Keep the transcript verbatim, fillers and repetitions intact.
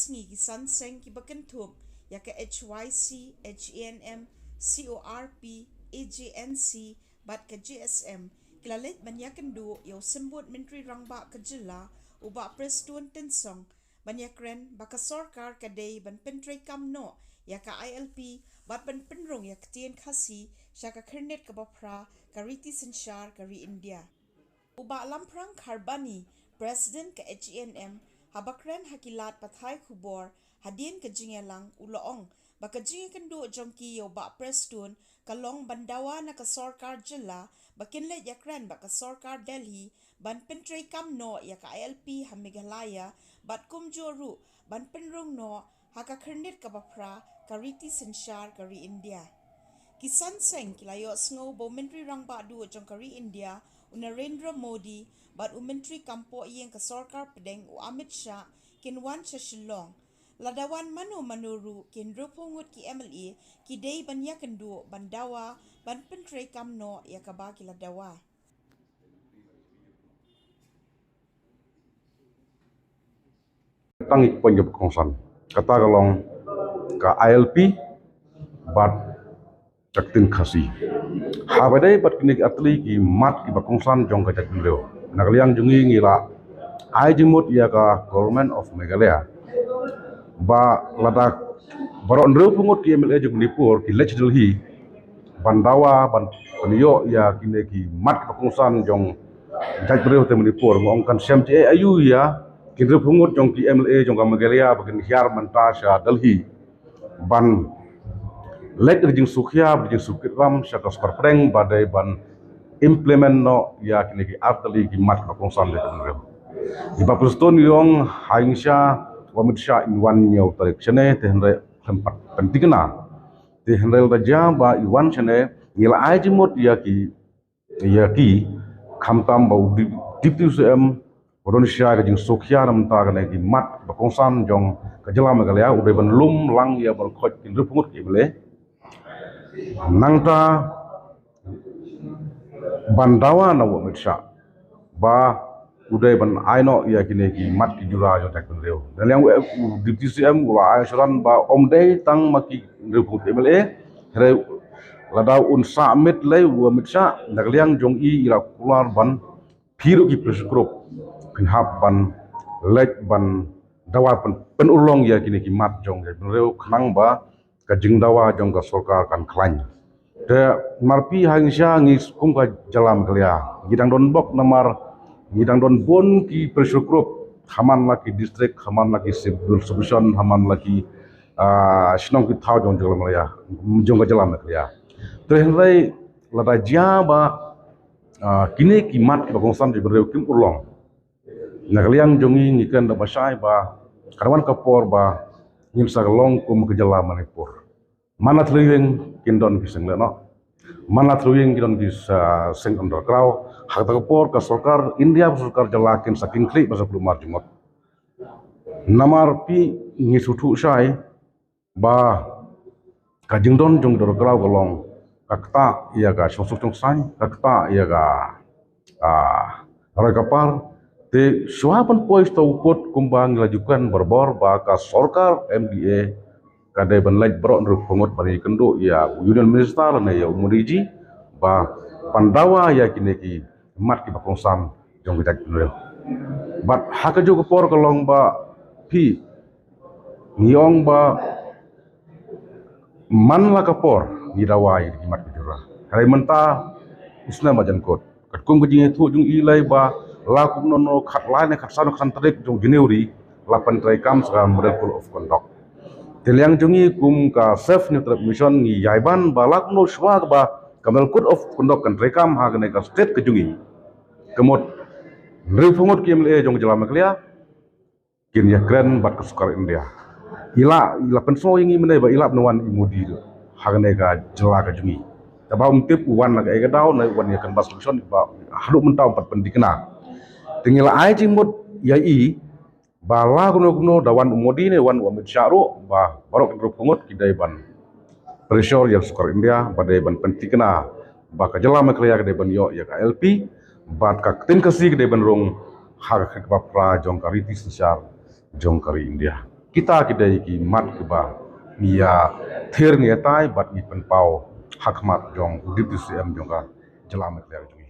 Sngi ki san seng kiba kynthup ïa ka H Y C, H A N M, C O R P, A J N C bad ka J S M ki la leit ban ïakynduh ïa u Symbud Myntri Rangbah ka jylla, u Bah Prestone Tynsong, ban ïakren ba ka sorkar ka dei ban pyntreikam noh ïa ka I L P bad ban pynrung ïa ka ktien Khasi sha ka khyrnit kaba phra ka riti synshar ka ri India. U Bah Lamphrang Kharbani, President ka H A N M, haba kren ha ki lad pathai khubor hadien ka jingïalang, u la ong ba ka jingïakynduh jong ki ïa u Bah Prestone ka long ban dawa na ka sorkar jylla ba kin leit ïakren bad ka sorkar Delhi ban pyntreikam noh ïa ka I L P ha Meghalaya bad kumjuh ruh ban pynrung noh ha ka khyrnit kaba phra ka riti synshar ka ri India. Ki san seng ki la ïohsngew ba u Myntri Rangbah Duh jong ka ri India, u Narendra Modi, bad u Myntri Kam Pohïing ka Sorkar Pdeng, u Amit Shah, kin wan sha Shillong. Lada wan mano mano ruh, ki hynriewphew ngut ki M L A ki dei ban ïakynduh ban dawa ban pyntreikam noh ïa kaba ki la dawa. Tang ïa ki point kiba kongsan. Kata ka long ka I L P bad ka ktien Khasi. Haba ïadei bad kine ki artylli ki mat kiba kongsan jong ka jaitbynriew, na ka liang jong ngi ngi la ai jingmut ïa ka Government of Meghalaya ba lada baroh hynriewphew ngut ki M L A jong Manipur ki leit sha Delhi ban dawa ban pynïoh ïa kine ki mat kiba kongsan jong jaitbynriew te Manipur, nga ong kan shem te aïu ïa ki hynriewphew ngut jong ki M L A jong ka Meghalaya ba kin hiar mynta sha Delhi ban leit da ka jingsngewkhia, da ka jingsngewkitram sha ka sorkar pdeng ba dei ban implement noh ïa kine ki artylli ki mat kiba kongsan jong jaitbynriew. I Bah Prestone i ong ha ïing sha u Amit Shah in wan hynñiew tarik shane, te hynrei khlem pat pynthikna. Te hynrei lada jia ba i wan shane, ngi la ai jingmut ïa ki, ïa ki, khamtam ba u Dep-, Deputy C M u don shai ka jingsngewkhia na bynta kane ki mat ba kongsan jong ka jylla Meghalaya, u dei ban lum lang ïa baroh khoit ki hynriewphew ngut ki M L A. Nangta ban dawa na u Amit Shah ba u dei ban ai noh ïa kine ki mat ki jura jong jaitbynriew. Na liang u, u Deputy C M u la ai assurance ba ym dei tang ma ki hynriewphew ngut M L A, hynrei lada un sah miet lei u Amit Shah, na ka liang jong i i la kular ban phi ruh ki pressure group phin hap ban leit ban dawa pyn, pynurlong ïa kine ki mat jong jaitbynriew khnang ba ka jingdawa jong ka sorkar kan khlaiñ. Te namar phi ha ïing sha ngi kum ka jylla Meghalaya ngi dang don bok namar ngi dang don bun ki pressure group, ha man la ki district, ha man la ki sub-division, ha man la ki, ah, shnong ki thaw jong jylla Meghalaya, jong ka jylla Meghalaya. Te hynrei lada jia ba, ah, kine ki mat kiba kongsan jaitbynriew kim urlong, na ka liang jong ngi ngi kren da ba shai ba kan wan ka por ba ngin sa long kum ka jylla Manipur. Man la thliew ïing kin don ki seng lehnoh, man la thliew ïing kin don ki sa, seng underground. Ha kata ka por ka sorkar India bad sorkar jylla kin sa kyngkhlieh ban sa kulmar jingmut. Namar phi ngi sngewthuh shai ba ka jingdon jong ki underground ka long ka ktah ïa ka shongsuk shongsaiñ, ka ktah ïa ka, ah, roi ka par. Te shuwa ban poi sha uta u pud kumba ngi la ju kren barabor ba ka sorkar M D A ka dei ban leit baroh hynriewphew ngut ban ïakynduh ïa u Union Minister lane ïa u Modi ji ba ban dawa ïa kine ki mat kiba kongsan jong ka jaitbynriew. Bad ha kajuh ka por ka long ba phi, ngi ong ba man la ka por ngi dawa ïa ki mat ki jura. Hynrei mynta u snem ba jan kut. Katkum ka jingïathuh jong i lei ba la kumno no khatlai ne khatsaw ne khatsan tarik jong January la pyntreikam sa ka Model Code of Conduct. Te liang jong ngi kum ka Save Hynñiewtrep Mission ngi ïai ban ba la kumno shuwa kaba ka Model Code of Conduct kan treikam ha kane ka state ka jong ngi, ka mut hynriewphew ngut ki M L A jong ka jylla Meghalaya kin ïakren bad ka sorkar India. I la, i la pynsngew ïa ngi mynne ba i la ban wan i Modi ruh ha kane ka jylla ka jong ngi. Te ba um tip u wan na kaei ka daw, ne u wan ïa ka canvass election ba haduh mynta um pat pynthikna. Te ngi la ai jingmut ïa i ba la kumno kumno da wan u Modi ne wan u Amit Shah ruh ba baroh ki hynriewphew ngut ki dei ban pressure ïa ka sorkar India ba dei ban pynthikna ba ka jylla Meghalaya ka dei ban ïoh ïa ka I L P bad ka ktien Khasi ka dei ban rung ha ka khyrnit kaba phra jong ka riti synshar jong ka ri India. Kita ki dei ki mat kiba ngi ïa thir ngi ïa tai bad ngi pynpaw ha khmat jong u Deputy C M jong ka jylla Meghalaya jong ngi.